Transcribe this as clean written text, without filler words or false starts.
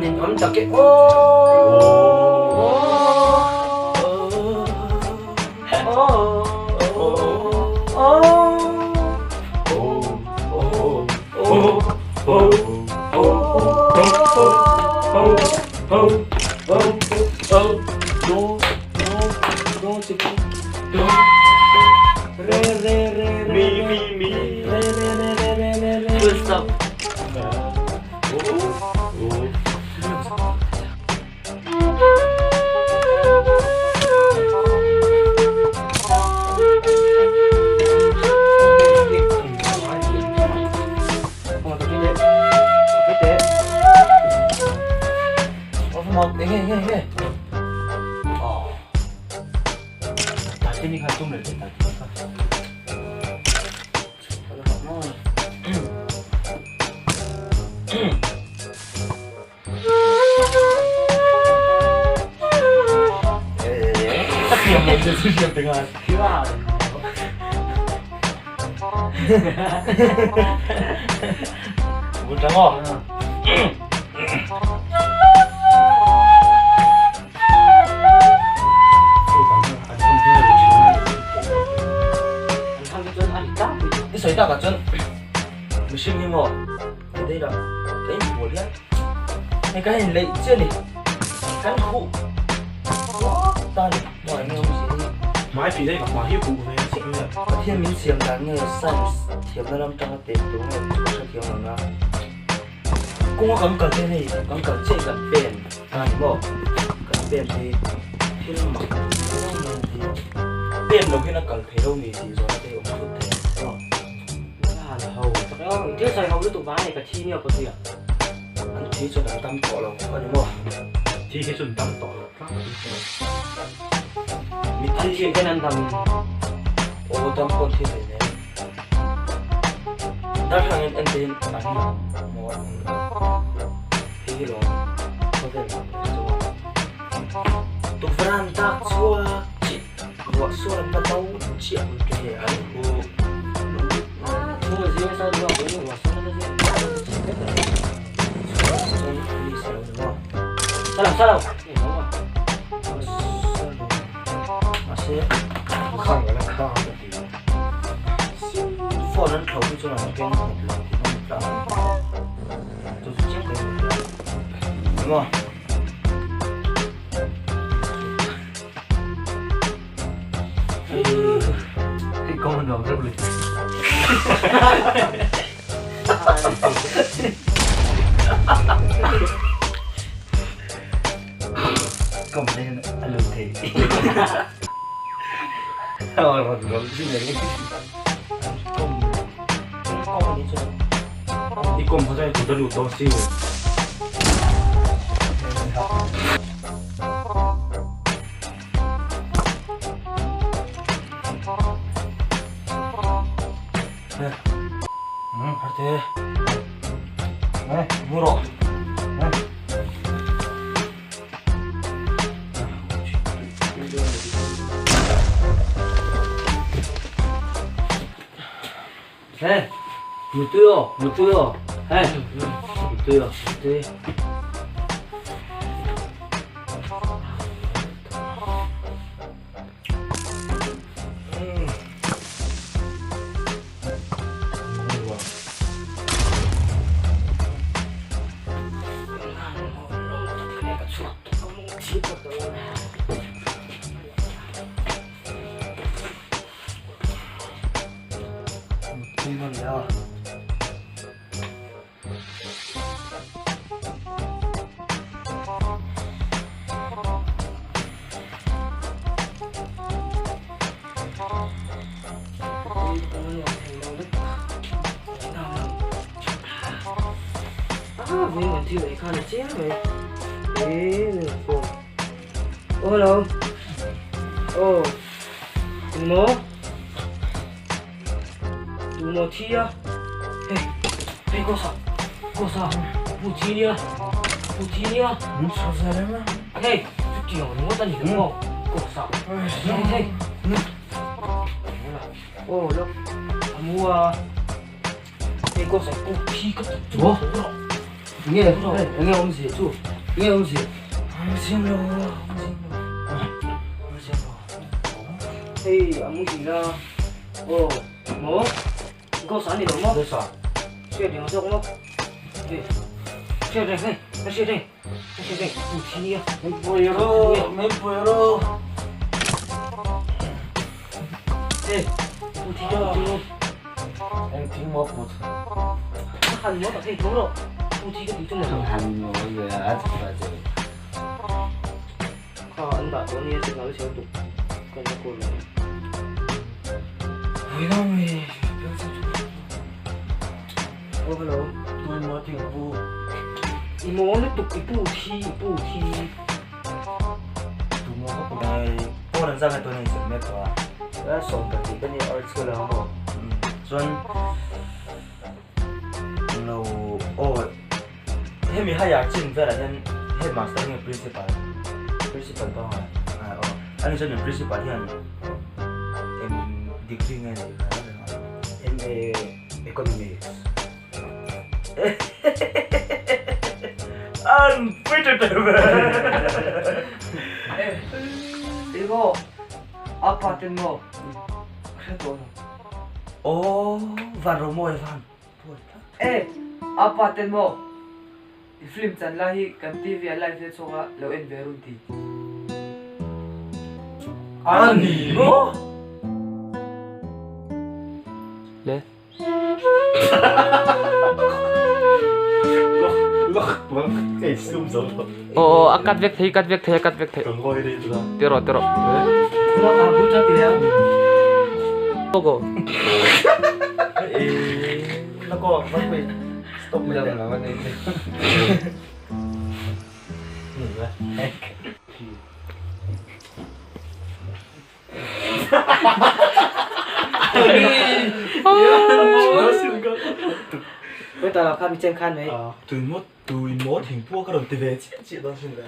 Nin awm tak e aw. Full stop. I sawi takah chuan mihring hi maw hei lah ka inbual hian hei ka in leih chiah a ni kan khuh ta a ni maw eng nge awm si hi. Hmai phih daih ka hmai hi khuh ve chiah mai a. Pathian min siam dan nge science thiamna lam tanga teh tur nge ka hrethiam lo na. Kawnga kan kal te hei kan kal chiah kan pen ta ni maw kan pen hi thil mak viau mai an ti pen lo hian a kal thei lo ni tih zawhna te hi awm thut thei a Han ho tak e aw thil sawi ho lutuk vang a ni ka thi nia pawh tuiah an thi chuan an dam tawh lo a ni maw thi hi chu an dam tawh lo tlangpui an thian ten an dam aw dam pawh an thi thei nen. Darthlangin en te hian an maw an hei hi lawm khawvel lam hi chu tukverh an dak chhuak chih ruah sual an la do chiah ang te hi an hu chuan police a lo ni maw mahse Phone an thlo hi chuan an keng nghet lo tih a ni tlang a, chu chu chiang takin a hria a ni maw? Hei kawng a nuam reuh lui. Kawng te hian a lut thei. Rawn rawn zin reng. Kawm kawm a nih chuan. I kawm kha chuan i kut a lut dawn si. Harte. Mu rawh. Hey, mutui aw, mutui aw. Hey, mutui aw, mutui. Hello. Oh. Mo. Tu maw thi a? Hei, hei ko sa, ko sa, pu thi nia, pu thi nia. Min chho ve reng a. Hei, chutiang ringawt a ni lo maw? Ko sa, hei, hei. Oh, lo, a mu a. Hei ko sa, pu thi ka ti chu. Nge, enge awm zia chu? Nge awmzia? Awmzia lo, awmzia lo. Awmzia lo. Hei a muhil a. Aw, maw? Ghost a ni lo maw? Ghost a. Hriat reng zawk maw? Hei, hriat reng hei, ka hriat reng, ka hriat reng, u thi a. Min pui rawh, min pui rawh. Hei, u thi a, u thi. Eng thing maw put? Ka han maw tak hei tho rawh, u thi ka tih chu maw? Han maw ve a, a ti ta che. Kha an dah tawh ania signal chhe lutuk ka la call leh. Oh hello. Tuai maw thing pu. I maw lutuk i pu thi i pu thi. Tu maw ka pu. Pawn an zang he tuan in sem mek tawh a. A 12 ka ni arts ka la maw. Chuan lo aw hemi higher chin velah hian headmaster nge principal Principal pangngai ah aw ani chuan principal hian eng degree nge neih kha reng a MA Economics An pui teuh teuh ve Eng maw apa ten maw ka hre tawh lo. Aw van Romawi van phuai tlat. E apa ten maw i film chan lai hi kan TV ah live hian chhuak a lo en ve run ti. A ni maw? Le. Aw aw a cut vek thei cut vek thei a cut vek thei. Ti rawh ti rawh. Tui maw tui maw thingpua ka rawn ti ve chiah chiah dawn sin le.